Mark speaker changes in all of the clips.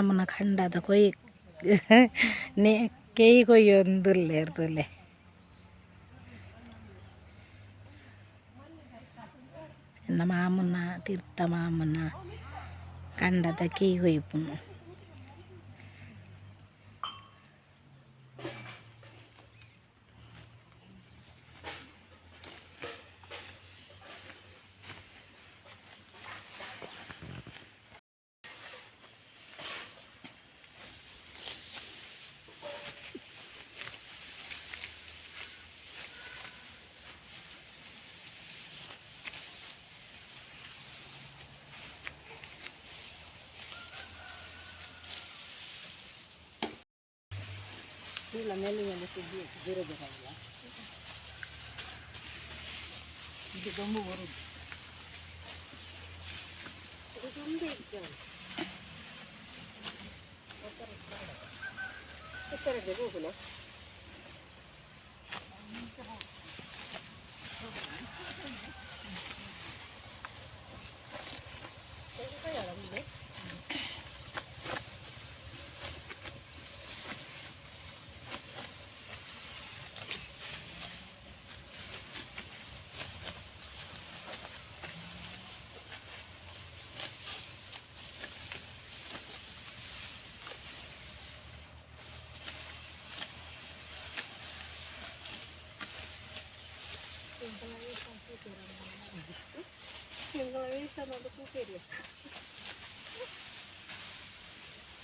Speaker 1: ಮಾಮನ ಕಂಡದ ಕೊಯ್ ನೆ ಕೆಯ್ ಕೊಯ್ಯೊಂದುಲ್ಲೆರ್ ತೂಲೆ. ಎನ್ನ ಮಾಮುನ ತಿರ್ತ ಮಾಮುನ ಕಂಡದ ಕೆಯ್ ಕೊಯ್ಪುನು.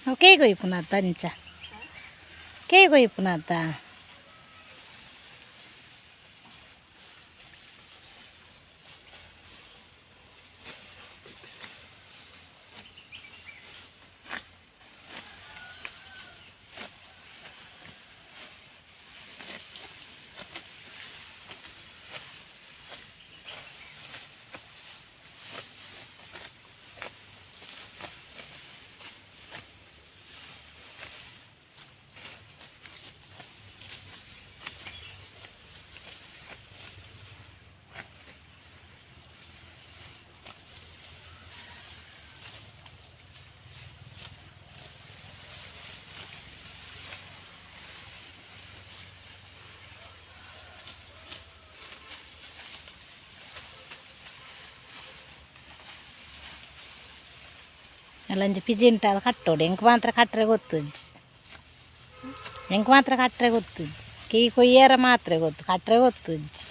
Speaker 1: ಅವು ಕೆಯ್ ಕೊಯ್ಪುನತ್ತ ಅಂಚ ಕೆಯ್ ಕೊಯ್ಪುನತ್ತ. ಅಲ್ಲೊಂಜಿ ಪಿಜಿಂಟಾದ್ ಕಟ್ಟೋಡು ಎಂಕ್ ಮಾತ್ರ ಕಟ್ಟರೆ ಗೊತ್ತುಜ್ಜಿ, ಎಂಕ್ ಮಾತ್ರ ಕಟ್ಟರೆ ಗೊತ್ತುಜ್ಜಿ, ಕೆಯ್ ಕೊಯ್ಯರ ಮಾತ್ರ ಗೊತ್ತು, ಕಟ್ಟರೆ ಗೊತ್ತುಜ್ಜಿ.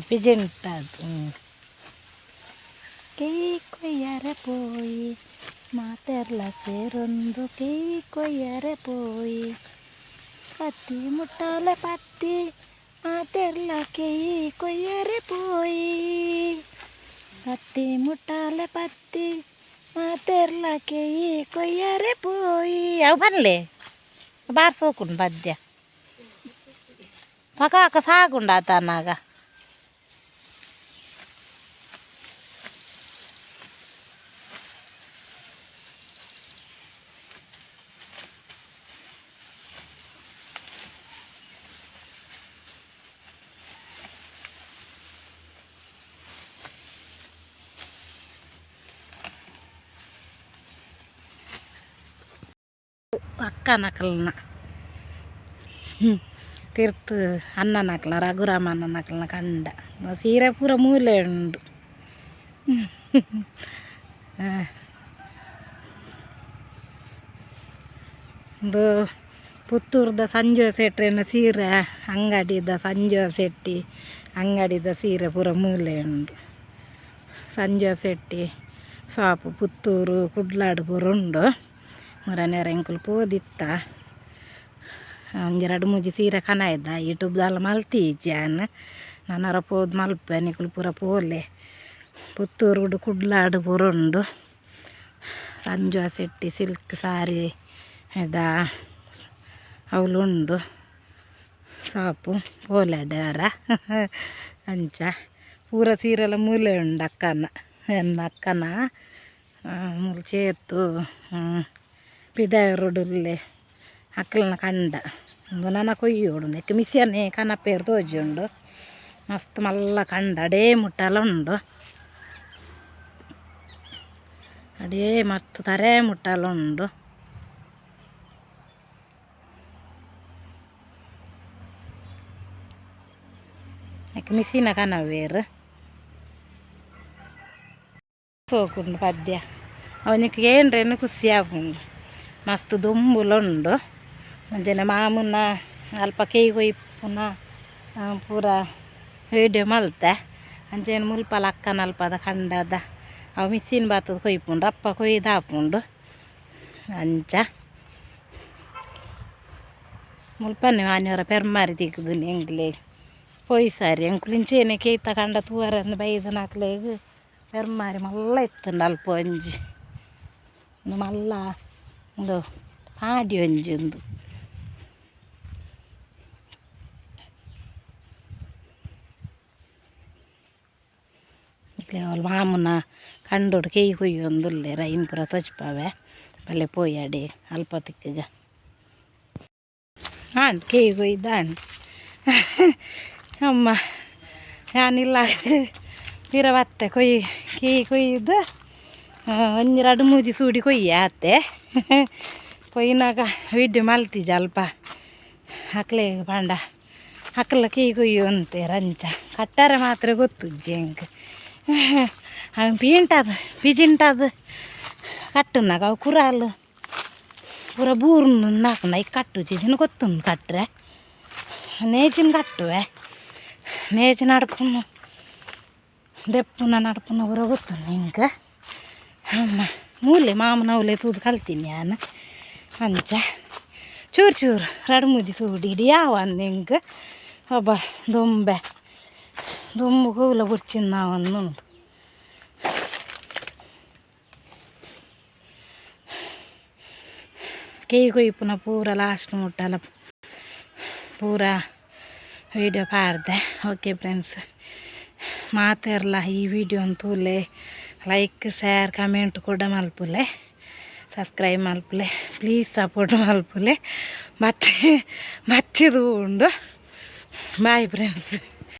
Speaker 1: ಪಿಜಿಂಟಾದ್ ಕೆಯ್ ಕೊಯ್ಯರೆ ಪೋಯಿ ಮಾತೆರ್ಲ ಸೇರೊಂದು ಕೆಯ್ ಕೊಯ್ಯರೆ ಪೋಯಿ ಪತ್ತಿ ಮುಟ್ಟಾಲೆ ಪತ್ತಿ ಮಾತೆರ್ಲ ಕೆಯ್ ಕೊಯ್ಯರೆ ಪೋಯಿ ಪತ್ತಿ ಮುಟ್ಟಾಲೆ ಪತ್ತಿ ಮಾತೆರ್ಲ ಕೆಯ್ ಕೊಯ್ಯರೆ ಪೋಯಿ. ಅವು ಪನ್ಲೆ ಬಾರ್ ಸೋಕುಂಡು ಪದ್ಯ ಪಕ ಪಕ ಸಾಗುಂಡು ಆತನಾಗ. ಅಕ್ಕನಕಲ್ನ ತಿರ್ತು ಅಣ್ಣನಕ್ಲನ ರಘುರಾಮ ಅಣ್ಣನಕ್ಲನ ಕಂಡ ಸೀರೆ ಪೂರ ಮೂಲೆ ಉಂಡು. ಉಂದು ಪುತ್ತೂರ್ದ ಸಂಜು ಶೆಟ್ರೆನ ಸೀರೆ ಅಂಗಡಿದ ಸಂಜು ಶೆಟ್ಟಿ ಅಂಗಡಿದ ಸೀರೆ ಪೂರ ಮೂಲೆ ಉಂಡು. ಸಂಜು ಶೆಟ್ಟಿ ಶಾಪ್ ಪುತ್ತೂರು ಕುಡ್ಲಾಡ್ ಪೂರ ಉಂಡು. ಮುರನೇರ ಎಂಕುಲು ಪೋದಿತ್ತ ಒಂಜಿ ರಡ್ಡ್ ಮೂಜಿ ಸೀರೆ ಕನಾಯ್ದ ಯೂಟ್ಯೂಬ್ದಾಲ ಮಲ್ತೀಜಿ ಯಾನ್ ನನೊರ ಪೋದು ಮಲ್ಪೆ ನಿಕುಲು ಪೂರ ಪೋಲೆ. ಪುತ್ತೂರುಡು ಕುಡ್ಲಾಡ್ ಪೂರ ಉಂಡು. ಸಂಜು ಶೆಟ್ಟಿ ಸಿಲ್ಕ್ ಸಾರಿ ಇದ ಅವ್ಲು ಉಂಡು ಶಾಪು ಪೋಲೆ ಅಂಚ ಪೂರ ಸೀರೆಲ ಮೂಲೆ ಉಂಡು ಅಕ್ಕನ ಎನ್ನ ಅಕ್ಕನ ಮೂಲು ಚೇತು ಪಿದಾಯರುಡುಲ್ಲೆ ಅಕ್ಲೆನ ಕಂಡ ಉಂದು ನನ ಕೊಯ್ಯೋಡು ನೆಕ್ಕ್ ಮಿಷನ್ ಕನಪೇರ್ ತೋಜುಂಡು ಮಸ್ತ್ ಮಲ್ಲ ಕಂಡ ಅಡೇ ಮುಟ್ಟಲ ಉಂಡು. ಅಡೇ ಮಸ್ತ್ ತರೆ ಮುಟ್ಟಲ ಉಂಡು. ಐಕ್ ಮಿಷಿನ ಕನವೇರು ಸೋಕುಂಡು ಪದ್ಯ ಅವನಿಗೆ ಏನ್ರೇನು ಖುಷಿ ಆಪುಂಡು. ಮಸ್ತ್ ದೊಂಬುಲ ಉಂಡು. ಅಂಚನೆ ಮಾಮುನ ಅಲ್ಪ ಕೈ ಕೊಯ್ಪುನ ಪೂರ ವೀಡಿಯೋ ಮಲ್ತೆ. ಅಂಚನೆ ಮುಲ್ಪ ಲಕ್ಕನ ಅಲ್ಪದ ಕಂಡದ ಅವು ಮಿಷಿನ್ ಬಾತದ ಕೊಯ್ಪುಂಡು ಅಪ್ಪ ಕೊಯ್ದಾಪುಂಡು. ಅಂಚ ಮುಲ್ಪನೆ ಮಾನ್ಯವರ ಪೆರ್ಮಾರಿ ತಿಕ್ಕುದು ಎಂಕ್ಲೆ ಪೋಯಿ ಸಾರಿ ಎಂಕುಲು ಇಂಚೆನೆ ಕೇಯ್ತ ಕಂಡ ತೂವರೆ ಬೈದನಕ್ಲೆಗ್ ಪೆರ್ಮಾರಿ ಮಲ್ಲ ಇತ್ತುಂಡು ಅಲ್ಪ ಒಂಜಿ ಉಂದು ಮಲ್ಲ ಉಂದು ಪಾಡಿ ಒಂಜಿ ಉಂದು. ಇಕ್ಲೆ ಅವ್ಲು ಮಾಮುನ ಕಂಡೊಡು ಕೇಯ್ ಕೊಯ್ಯೊಂದುಲ್ಲೆರ್ ಐನ್ ಪೂರ ತೋಜ್ಪಾವೆ ಬಲ್ಲೆ ಪೋಯಿ ಅಡೆ ಅಲ್ಪ ತಿಕ್ಕುಗ ಆಂಡ್ ಕೇಯ್ ಕೊಯ್ದು ಆಂಡ್. ಅಮ್ಮ ಯಾನಿಲ್ಲ ಪಿರ ಬತ್ತೆ ಕೊಯ್ ಕೇಯ್ ಕೊಯ್ದು ಒಂಜಿ ರಡ್ಡ್ ಮೂಜಿ ಸೂಡಿ ಕೊಯ್ಯೆ ಆತೆ. ಕೊಯ್ಯಿನಾಗ ವೀಡಿಯೋ ಮಲ್ತಿಜ ಅಲ್ಪ ಅಕ್ಲೆಗ್ ಪಂಡ ಅಕ್ಲ ಕೇಯ್ ಕೊಯ್ಯೊಂತೆರ್ ಅಂಚ ಕಟ್ಟರೆ ಮಾತ್ರ ಗೊತ್ತುಜ್ಜಿ ಎಂಕ್. ಅವು ಪೀಂಟಾದ್ ಪಿಜಿಂಟಾದ್ ಕಟ್ಟುನಗ ಅವು ಕುರಾಲ್ ಪೂರ ಬೂರುಂದು ಆಪುಂಡು. ಐಕ್ ಕಟ್ಟುಜಿ ಇಜಿಂಡ ಗೊತ್ತುಂಡು ಕಟ್ಟರೆ ನೇಜಿನ್ ಕಟ್ಟುವೆ ನೇಜಿ ನಡ್ಪುನು ದೆಪ್ಪುನ ನಡ್ಪುನ ಪೂರ ಗೊತ್ತುಂಡು ಎಂಕ್. ಅಮ್ಮ ಮೂಲೆ ಮಾಮನ ಅವ್ಲೆ ತೂದು ಕಲ್ತೀನಿ ಯಾನ್. ಅಂಚ ಚೂರು ಚೂರು ರಡ್ಡ್ ಮೂಜಿ ಸೂಡಿ ಇಡೀ ಯಾವಂದ್ ಎಂಕ್. ಅಬ್ಬಾ ದೊಂಬೆ ದೊಂಬು ಕೋಲ ಬೊರ್ಚಿಂದಾವೊಂದುಂಡು. ಕೇಯ್ ಕೊಯ್ಪುನ ಪೂರ ಲಾಸ್ಟ್ ಮುಟ್ಟಲ ಪೂರ ವೀಡಿಯೋ ಪಾಡ್ದೆ. ಓಕೆ ಫ್ರೆಂಡ್ಸ್, ಮಾತೆರ್ಲ ಈ ವಿಡಿಯೋನ್ ತೂಲೆ ಲೈಕ್ ಶೇರ್ ಕಮೆಂಟ್ ಕೂಡ ಮಲ್ಪುಲೆ, ಸಬ್ಸ್ಕ್ರೈಬ್ ಮಲ್ಪುಲೆ, ಪ್ಲೀಸ್ ಸಪೋರ್ಟ್ ಮಲ್ಪುಲೆ. ಬಚ್ಚಿ ಬಚ್ಚಿದು ಉಂಡು. Bye friends.